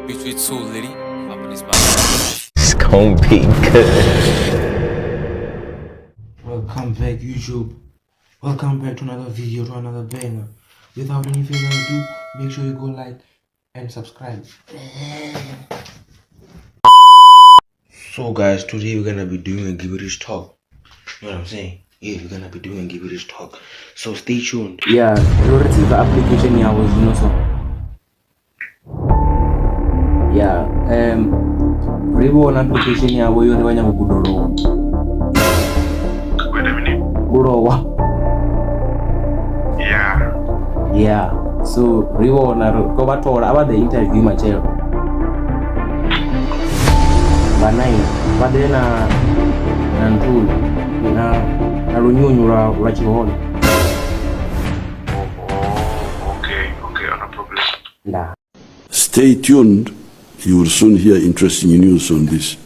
Bitch, we too litty. Up in this bottle. It's gonna be good. Welcome back YouTube. Welcome back to another video, to another banger. Without any further ado, make sure you go like and subscribe. So guys, today we're gonna be doing a gibberish talk. You know what I'm saying? Yeah, we're gonna be doing a gibberish talk. So stay tuned. Yeah, ro receive application yavho zwino so. Yeah, ri vhona application yavho yori vha nyago guda u lowa. Wait a minute. U lowa. Yeah. Yeah. So ri vhona ri ko vha thola a vha ḓe interview matshelo. Vha 9 vha ḓe na na nthuni na na lunyunyu lwa lwa tshihole. Oh, okay, okay, no problem. Ndaa. Stay tuned. You will soon hear interesting news on this.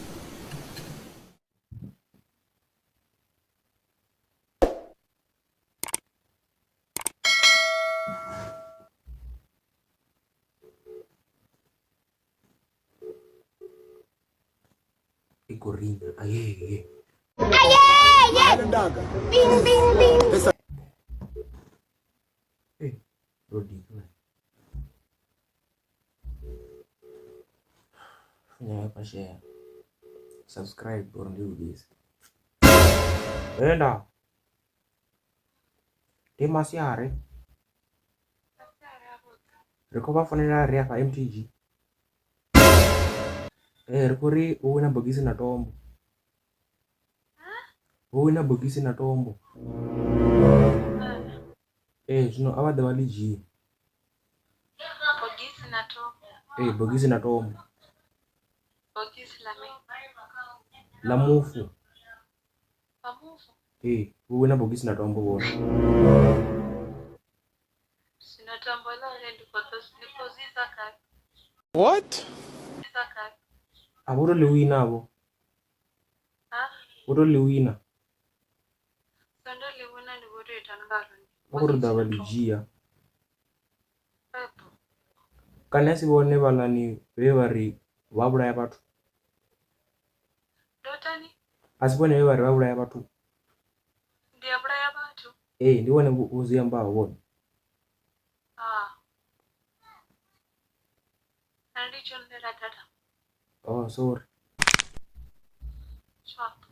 I khou ringa. Ayeye. Bing, bing, bing. Hey, ro decline. Funya hafha share. Subscribe uri ndi lugise. Enda. Ndi masiari. Ri khou vha founela ri afha MTG. Ee ri khou ri hu wina bogisi na tombo. Hu wina bogisi na tombo. Ee zwino a vha ḓe vha ḽi dzhie. Bogisi na tombo. Ee bogisi na tombo. Bogisi la mini? Ḽa mufu. La mufu. Ee vho wina bogisi na tombo vhone. Zwino tombo ḽone ndi khou ḓo ndi khou zwi isa gai? What? Isa gai? A vho to ḽi wina vho. Ha? Vho to ḽi wina. So ndo ḽi wina ndi khou tou itani ngalo? Vha khou tou ḓa vha ḽi dzhia. Pepo. Kani a si vhone vhaḽani vhe vha ri vha vhulaya vhathu? Ndo tani? A si vhone vhe vha ri vha vhulaya vhathu? Ndi a vhulaya vhathu? Ee ndi vhone vho zwi ambaho vhone. Ah. Nṋe ndi tshi nnela data. Oh sorry. Swap.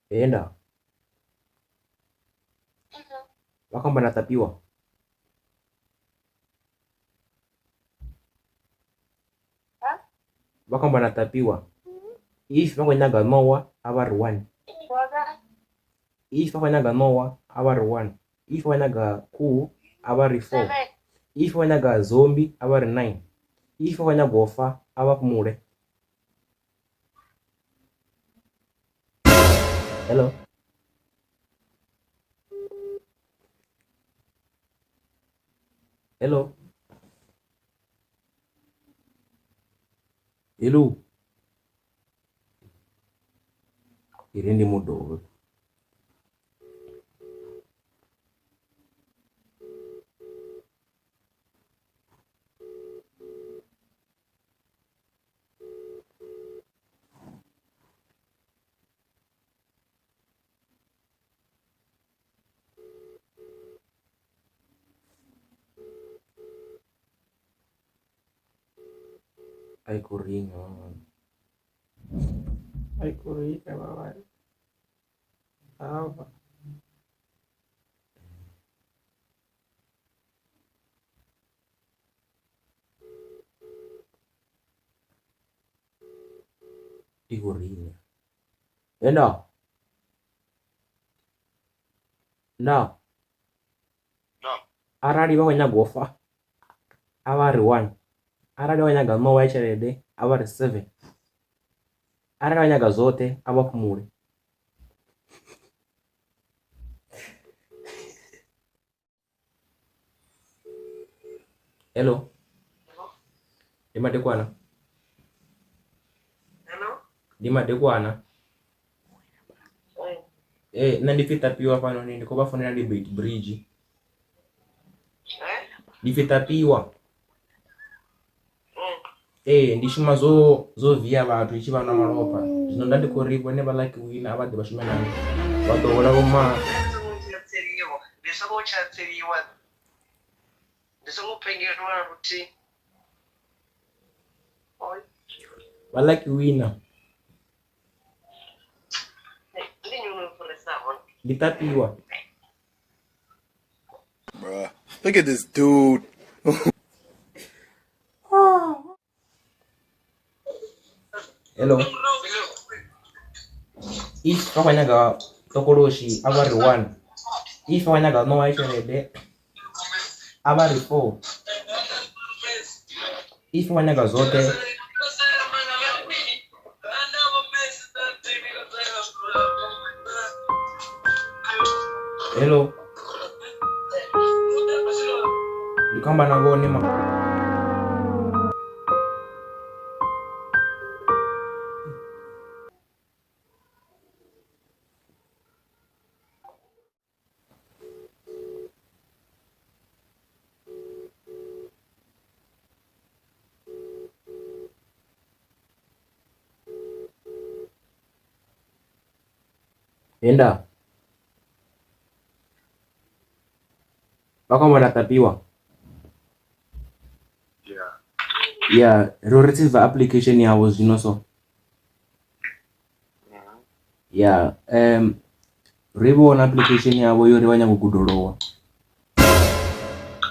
Enda. Vha khou amba na Tapiwa. Vha khou amba na Tapiwa. If vha khou nyaga ṋowa a vha ri 1. If vha khou nyaga ṋowa a vha ri 1. If vha nyaga khuhu a vha ri 4. If vha nyaga zombie a vha ri 9. If vha nyaga u fa a vha fhumule. Hello. Hello. Hello. I ri ndi mudovhe. A i khou ringa. A i khou ringa vhavhali. Hafha. I khou ringa. Enda. Nda. Arali vha khou nyaga u fa a vha ri 1. Arali vha nyaga ṋowa ya tshelede a vha ri 7. Arali vha nyaga zwoṱhe a vha fhumule. Hello. Ndi madekwana. Hello? Ndi madekwana. Ee, nṋe ndi pfi Tapiwa hafhanoni ndi khou vha founela ndi Beitbridge. Ndi pfi Tapiwa. Ee, ndi shuma zwo zwo via vhathu ndi tshi vha nwa malofha zwino nda ndi khou ri vhone vha lucky winner a vha ḓe vha shume na nṋe vha ḓo hola vho ma Ndi songo tsha tseliwa ndi songo pengeliwa na luthihi. Vha lucky winner. Ndi nnyi ono fhirisaho? Ndi Tapiwa. Bruh. Look at this dude. Hello. If vha khou nyaga tokoloshi a vha ri 1. If vha khou nyaga ṋowa ya tshelede a vha ri 4. If vha nyaga zwoṱhe Hello. Ndi khou amba na vhone ma. Enda. Vha khou amba na Tapiwa. Yeah. Ya, ro receive application yavho zwino so. Ya, ri vhona application yavho yo ri vha nyago guda u lowa.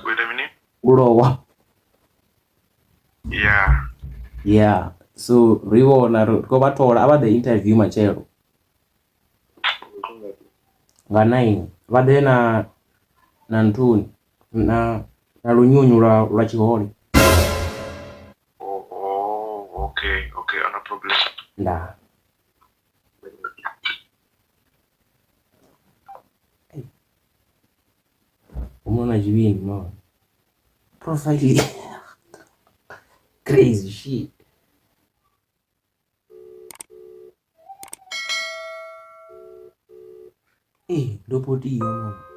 Wait a minute. U lowa. Yeah. Yeah, so ri vhona ri khou vha thola a vha ḓe interview matshelo nga 9 vha ḓe na na nthuni na na lunyunyu lwa lwa tshihole. Oh, oh, okay, okay, no problem. Ndaa. Uma na tshivhindi no. Profile crazy shit. Ee, ndo potiwa mama.